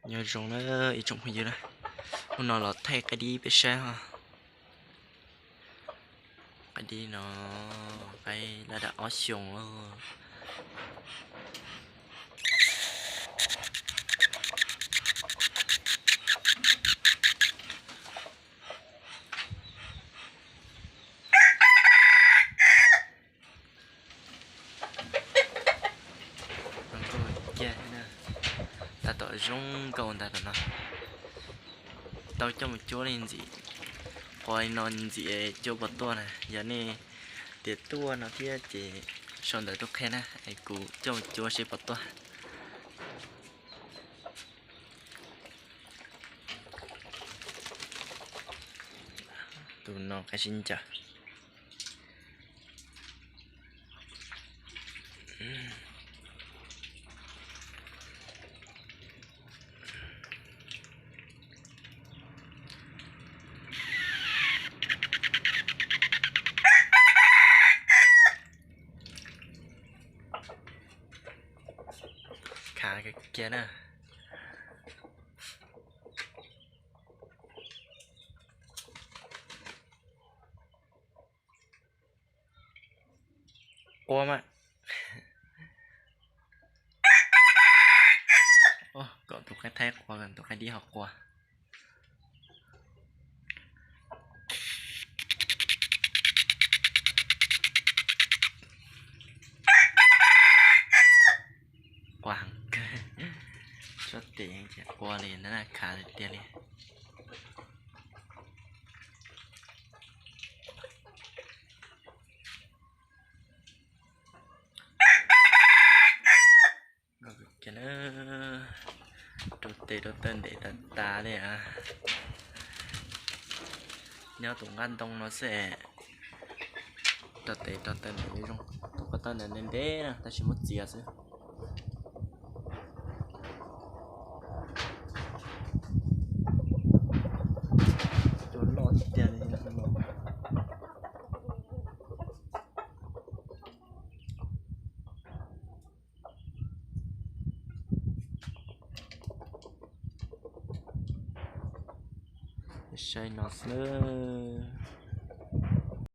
Nyob zoo na ib tsoom phooj ywg na, hnub no los thaij qaib dib peb saib ho. Qaib dib no, qaib laj dam ob xyoos lawm. Tab tom zoo nkauj ntag tam no. Tau coj mus cuab li ntxim, quas li no ntxim cuab puas tuaj na. Yog nej tias tuaj no thiab ces sau ntawv tuaj qhia na, es kuv coj mus cuab seb puas tuaj. Tus no qaib sib ncaws. Khav kiag na. Quaj mas. Kom tus qaib thaib quaj, tus qaib dib ho quaj. Quaj heev kawg, tsob tes ces quaj li na, khav tiag tiag li. Rau tes rau taw ntev tas tas li. Nyob tus nqaj ntoo no xwb, rau tes rau taw ntev zoo. Tus ko taw ntev ntev na tab sis muab txiav xwb. Cua loj tiag li. Saib no xwb.